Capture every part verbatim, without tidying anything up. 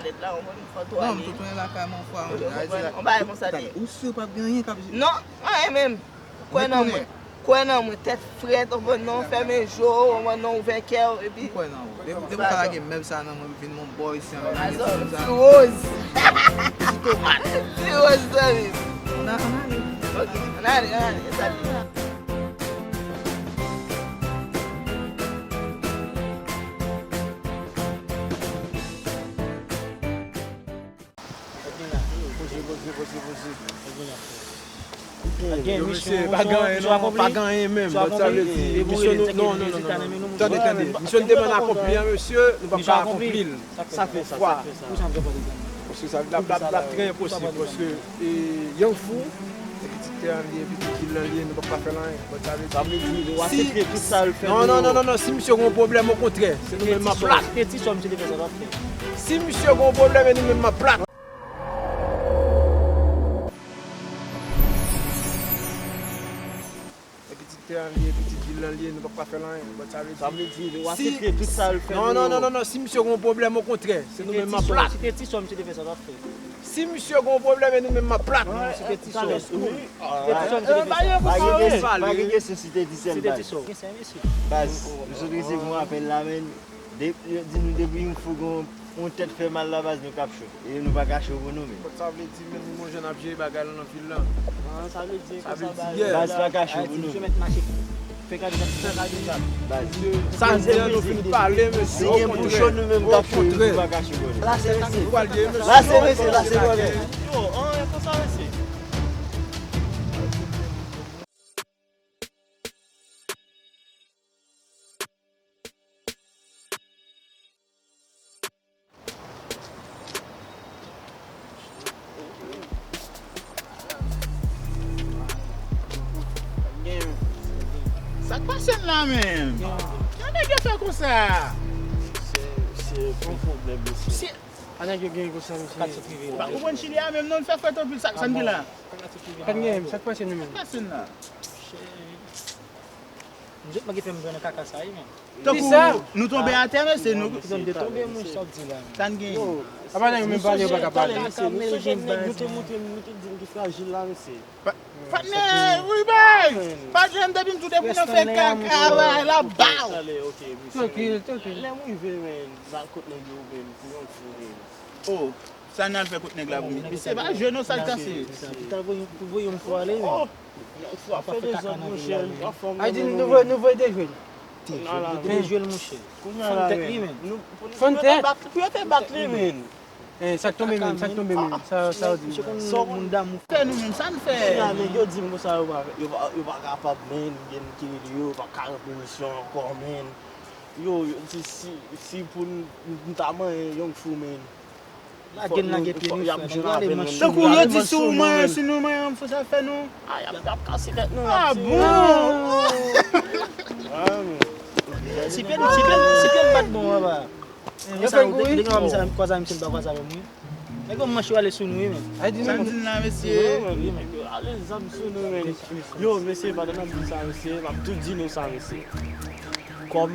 Tèt la, ou konn fò tou ale. Non, m tou tounen lakay mwen, fwa mwen. Ou konprann? On bagay konsa te ye. Ou si w p ap gen anyen k ap... Non, anyen menm. Kwè nan mwen. Kwè nan mwen, tèt frèt, ou konprann, non, fèmen je w, ou konprann, non, ouvè kè w, epi... M kwè nan ou. Depi, depi w ka lage mèb sa nan mwen, vin yon bò isi an, lage ti sa. Ti woz. Ti tomat. Ti woz, zanmi. Ann ale, ann ale. Ok, ann ale, ann ale, e sa l ye. Poze, poze, poze, poze. Yo, mesye, pa gen anyen non, pa gen anyen menm. Sa vle di, misyon nou, non, non, non, non. Tande, tande. Misyon nou te mande akonpli an, mesye, nou p ap ka akonpli l. Sa fè sa, sa fè sa. Paske sa, l ap, l ap, l ap trè enposib, paske, e, Young Fou, se pitit tè an li ye, pitit vil lan li ye, nou p ap ka fè l anyen. Sa vle di, nou aksepte tout sa yo fè nou. Non, non, non, non, non, si misye gen yon pwoblèm, okontrè, se nou menm m ap plat. Repetityon, misye te fè sa, l ap fè. Si misye gen yon pwoblèm, e nou menm m ap plat. E pitit tè an li ye, pitit vil lan li ye, nou p ap ka fè l anyen. But sa vle di, sa vle di, nou aksepte tout sa yo fè nou. Non, non, non, non, non, si misye gen yon pwoblèm, okontrè, se nou menm m ap plat. Repetityon, misye te fè sa, l ap fè. Si misye gen yon pwoblèm, e nou menm m ap plat. Repetityon. Repetityon, misye te fè sa. Pa gen kesyon, pa gen kesyon si te di sèl baz. Baz, nou sot resevwa apèl la, men. De, yo di nou depi yon fou gon yon tèt fè mal la, baz, nou k ap cho. E nou pa ka cho pou nou menm. Sa vle di, men nou, monchè, n ap jere bagay la nan vil lan. Sa vle di, baz, pa ka cho pou nou. Misye mèt mache. Fè gade sa, fè gade sa. Baz. Sa n di an, nou fin pale, mesye. Si gen pou cho, nou menm k ap cho, nou pa ka cho pou nou. Lase, lase. Lase, mesye, lase, lase. Yo, an, e konsa, mesye. Sa k pase n la menm? Jan nèg yo fè konsa? Se, se yon pwoblèm, mesye. Pa nèg yo gen konsa, mesye. Pa konprann Chili a menm non, l fè frèt anpil, sa, sa n gen la? Pa t gen, sa k pase nou menm? Sa k pase n la? M sot manke fè m jwenn nan kaka sa, wi, men. Tankou nou tonbe atè, mesye, nou. Kidonk de tonbe, mwen, sa w di la, men. Sa n gen? Apa nèg yo menm pale, yo pa ka pale. Kaka, men jan nèg yo te montre m, yo te di m ki frajil la, mesye. Patnè, wi, bay! Pa jwenn depi m tou depi nan fè kaka, bay, la ba w. Trankil, trankil. Lè m rive, men, m al kot nèg yo, men, pou yon fou, men. Oh. Sa n al fè kot nèg la pou misye? Misye pa jwe non, sa l kase. Li ta voye, pou voye yon fwa ale, men. Oh! Yon fwa fè dezòd, monchè. Ay di nou voye, nou voye dejwe l. Dejwe l, monchè. Fann tèt li, men. Fann tèt. Pou yo te bat li, men. Eh, sa k tonbe menm, sa k tonbe menm. Sa, sa w di. Misye konn moun damou. Fè nou menm, sa n fè? Kounya, nèg yo di m konsa, yo pa, yo pa, yo pa kapab, men, gen ki rele yo, yo pa ka ranpli misyon ankò, men. Yo, yo di si, si pou n, n ta manyen Young Fou, men. Lage n lage pye nou, frè. Nou prale manch nou. Tankou yo di si w manyen, si nou manyen Young Fou, sa fè nou. A, y ap, y ap kase tèt nou, y ap tiye. Ah bon? Ti pye n, ti pye n, ti pye n bat bon anba. Yo fè n kouri. Depi w ap kwaze ak misye, l pa kwaze avè m, wi. Nèg yo manch yo ale sou nou, wi, men. Sa n di n la, mesye. Wi, men. Ale zam sou nou, men. Yo, mesye, pandan n ap di sa, mesye, m ap tou di nou sa, mesye. Kòm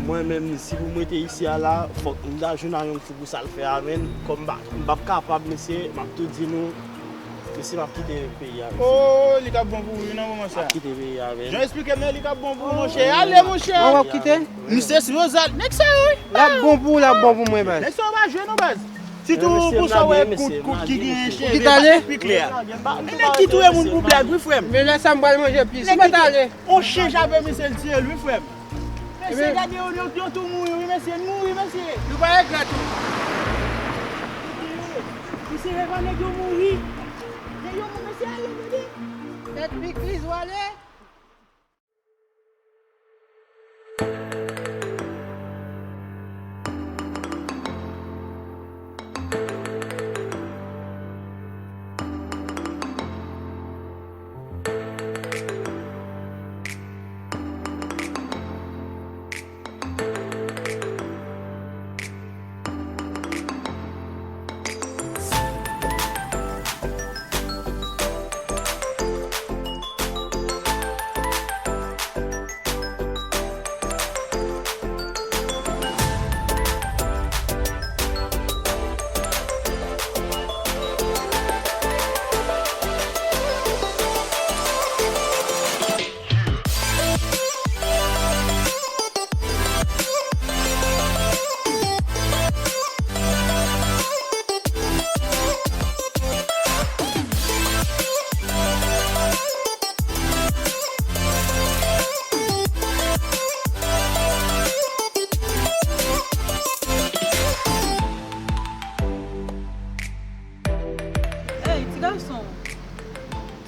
mwen menm, si pou m rete isi a la, fòk m ta jwenn a Young Fou pou sa l fè a, men kòm m pa, m p ap kapab, mesye, m ap tou di nou, mesye, m ap kite peyi a, mesye. Oh, li t ap bon pou ou, wi, nan moman sa. M ap kite peyi a, men. Jan esplike m nan, li t ap bon pou ou, monchè. Ale, monchè. An w ap kite? Misye si Rozal, nèg sa yo, wi. L ap bon pou ou, l ap bon pou mwen, baz. Nèg sa yo pa jwe non, baz. Sitou pou sa w wè kout, kout ki gen cheve, pa pi klè. Gen nèg ki touye moun pou blag, wi, frè m. Men lè sa m pral manje plis, m pa t ale. On chen jape misye, l tiye l, wi, frè m. Mesye, gade yo, yo, yo tou mouri, wi, mesye, n mouri, mesye. Nou pa regrèt, wi. Mesye, e pa nèg yo mouri. Nèg yo mouri, mesye, ale, tande. Tèt pikliz, w ale.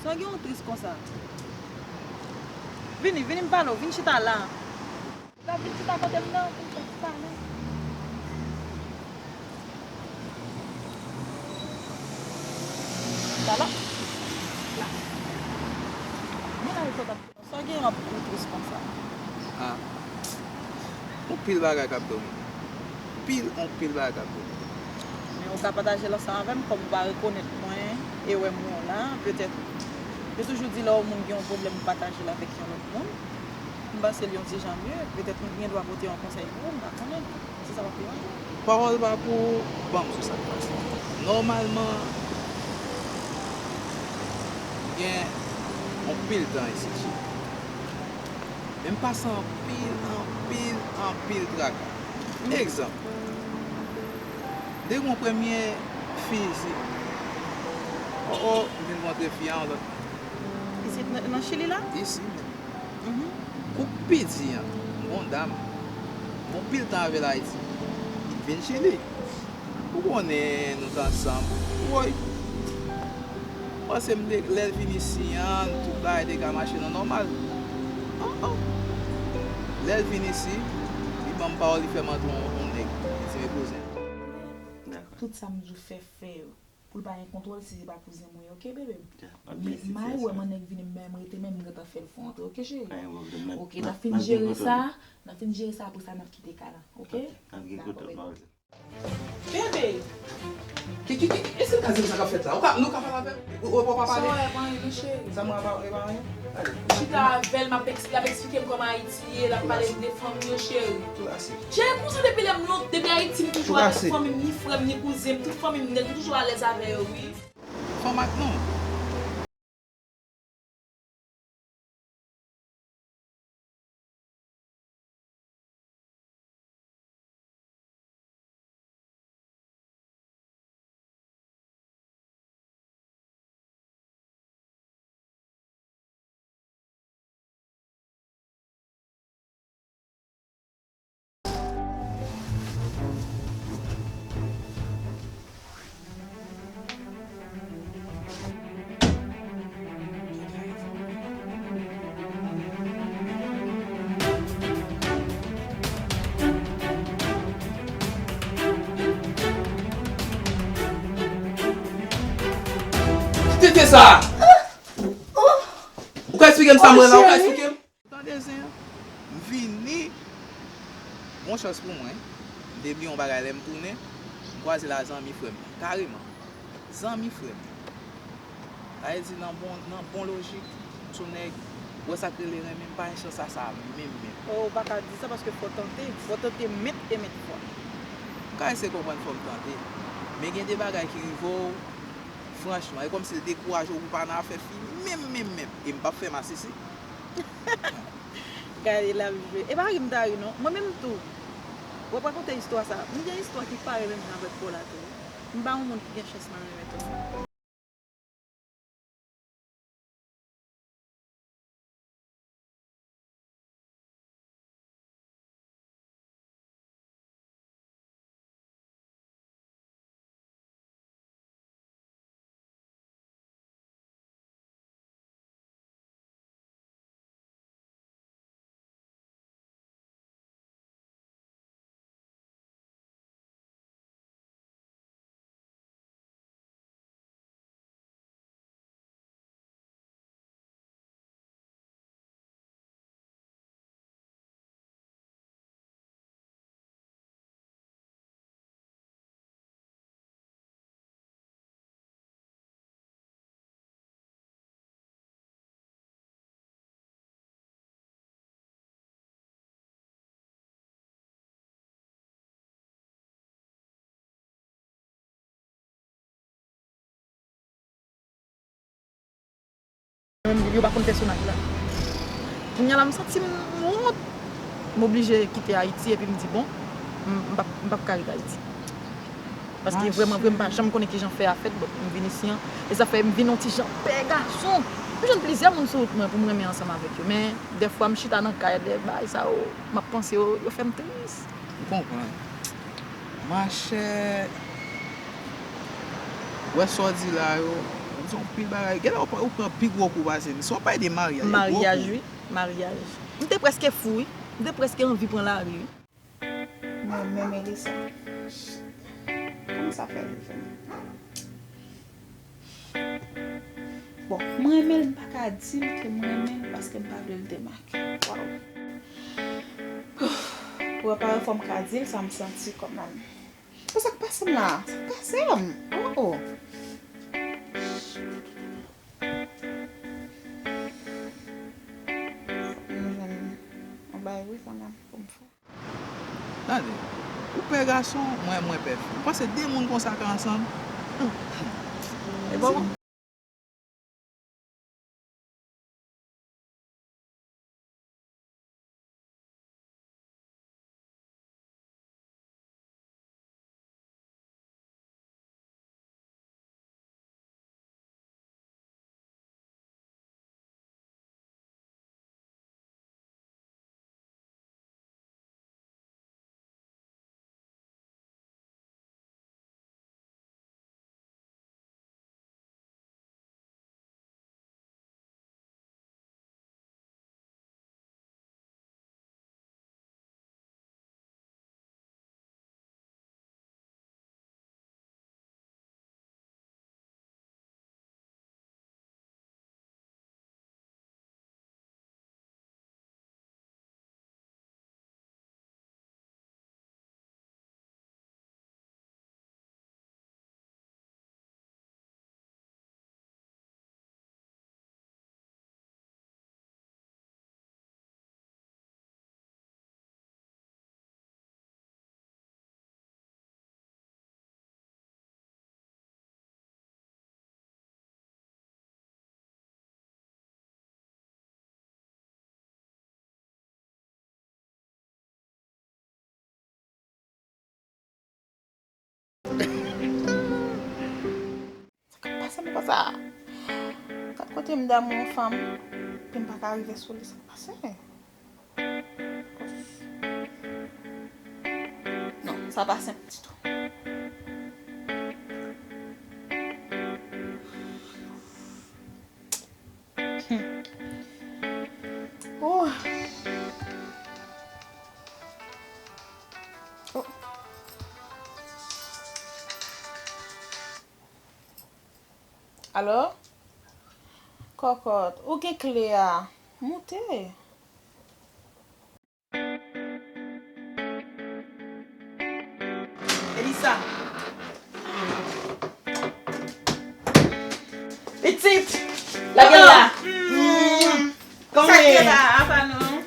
Sa gen w tris konsa? Vini, vini m pale w, vin chita la. Ou ka vin chita kote m nan, pou m fè ti pale. La, la. La. Mwen la, sa w gen ap ou tris konsa? Ah. Yon pil bagay k ap domine. Pil, yon pil bagay k ap domine. Men ou ka pataje l ansanm avè m, kòm ou pa rekonèt mwen e wè m wè w la, petèt. Yo toujou di lè yon moun gen yon pwoblèm, ou pataje l avèk yon lòt moun. M panse l yon ti jan mye, petèt m gen dwa pote yon konsèy pou ou, m pa konnen. Si sa pa deranje w. Pawòl pa pou ban m sou sa k pase. Nòmalman, gen yon pil tan isit, cheri. Men m pase anpil, anpil, anpil traka. Egzanp, m te gen yon premye fi isit. O, o, m vin kontre fi a yon lòt. Isit nan, nan Chili la? Isi menm. Mhm. Pou piti an, m gon dam. Gon pil tan avè l Ayiti. Li vin Chili. Ou konnen nou t ansanm. Woy. Panse m te, lè l vin isi an, tout bagay te ka mache nan nòmal. Oh, oh. Lè l vin isi, li ban m pawòl, li fè m antre yon, yon nèg. Li di, "Men kouzen." Dakò. Tout sa m di w fè, fè yo. Pou l pa gen kontwòl si se pa kouzen mwen ye, oke, bebe m? Men m al wè mwen nèg vini, m menm rete, men m gentan fè l fè antre, oke, cheri? Oke, n ap fin jere sa, n ap fin jere sa, apre sa, n ap kite kay la, oke? Dakò, bebe. Bebe! Ki, ki, ki, ki, e se ka di m sa k ap fèt la? Ou ka, nou ka pale avè m? Ou, ou, ou pa pale? Sa w wè, pa anyen, non, cheri. Sa m wè, pa, e pa anyen? Chita avè l, m ap eks-, l ap eksplike m kòman Ayiti ye, l ap pale m de fanmi yo, cheri. Cheri, konsa depi lè m lon-, depi Ayiti, m toujou avèk fanmi m, ni frè m, ni kouzen m, tout fanmi m nèt, m toujou alèz avè yo, wi. Fanm ak nonm. Ki tete sa? Ou ka eksplike m sa m wè la? Ou ka eksplike m? Tande zen an, m vini, bon chans pou mwen, m te bliye yon bagay lè m tounen, m kwaze la zanmi frè m nan, kareman. Zanmi frè m. Sa vle di nan bon, nan bon lojik, m se yon nèg, ou wè sa k rele renmen, m pa gen chans a sa menm, menm. Oh, ou pa ka di sa paske fò w tante, fò w tante mèt e mèt fwa. M ka eseye konprann fò m tante, men gen de bagay ki rive w, franchman, e kòmsi l dekouraje w pou w pa nan afè fi menm, menm, menm. E m p ap fè masisi. Gade l ap jwe. E pa ri m ta ri non. Mwen menm tou. Ou ap rakonte istwa sa. M gen istwa ki parèy menm jan avèk pa w la tou. M pa yon moun ki gen chans nan renmen tou. Menm yo pa konn pèsonaj la. Kounye a la, m santi m wont. M oblije kite Ayiti epi m di, bon, m, m p ap, m p ap ka ret Ayiti. Paske vrèman vre, m pa janm konnen kijan fè a fèt, bon, m vin isi an. E sa fè m vin yon ti jan pè gason. M jwenn plizyè moun sou wout mwen pou m renmen ansanm avèk yo. Men, dèfwa, m chita nan kay, dèyè bagay sa yo, m ap panse yo, yo fè m tris. M konprann. Machè, wè sa w di la yo, ou Se yon pil bagay. Genlè ou pran, ou pran pi gwo kou pase m. Si w ap pale de maryaj, e gwo kou. Maryaj, wi. Maryaj. M te prèske fou, wi. M te prèske anvi pran lari, wi. Mwen menm Elisa. Kòman sa fè rive m? Bon, mwen renmen l, m pa ka di l ke mwen renmen l paske m pa vle l demake. Waw. Pou reparè fò m ka di l sa m santi kòmanm. Bon, sa k pase m la? Sa k pase m? Oh, oh. Mwen jwenn yon bagay wi kòmanm pou m fè. Tande, ou pè gason, mwen, mwen pè fi. Ou panse de moun konsa ka ansanm? E bon. Sa k ap pase m konsa? Gad kote m damou yon fanm, epi m pa ka rive sou li, sa k pase? Non, sa pa senp ditou. Hmm. Oh. Oh. Alo? Kòkòt, ou gen kle a? Moute. Elisa. Pitit! Lage l la. Mm. Kòman w ye? Sa k te la, apa non?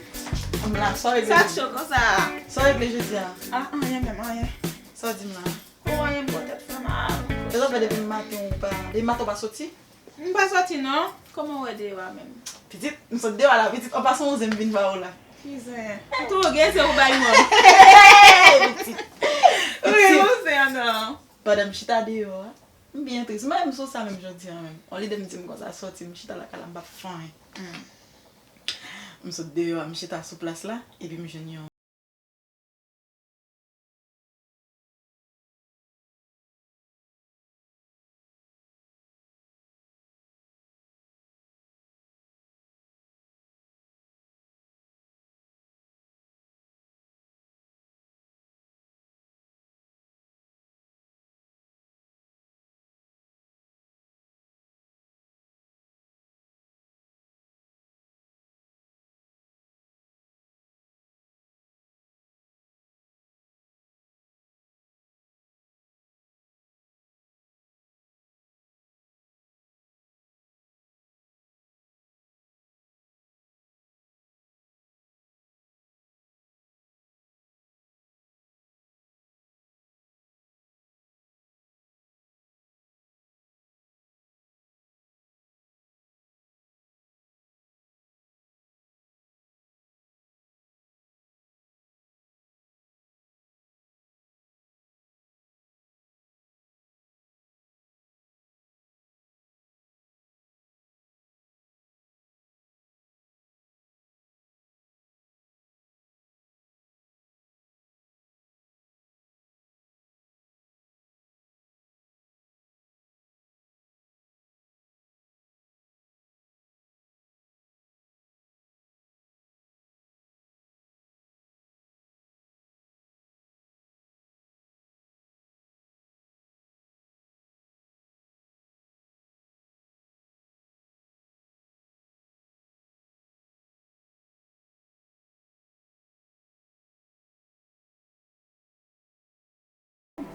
M la, sa w regle? Sa k cho konsa? Sa w regle jodi a? Ah, anyen menm, anyen. Sa w di m la? Ou anyen m bò tèt fè mal. E sa w fè depi maten ou pa, depi maten ou pa soti? M pa soti non. Kòman w wè deyò a menm? Pitit, m sot deyò a la, pitit, an pasan w zen m vin ba ou la. Ki zen? M tou gen zen ou bay mwen. Pitit. Ou gen yon zen an non. Pandan m chita deyò a, m byen tris. M pa menm sou sa menm jodi a menm. On lide m di m konsa soti, m chita lakay la, m p ap fè anyen. Hmm. M sot deyò a, m chita sou plas la, epi m jwenn yon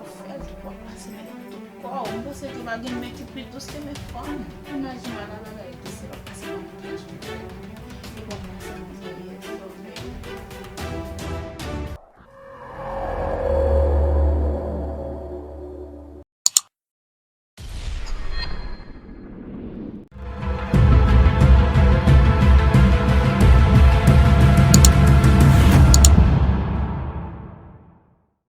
Ou fè l tou, w ap pase men nan tout kò w. M panse ke w pa gen men ki pi dous ke men fanm. Imajine w al nan lari, se pa pase nan tout kò w.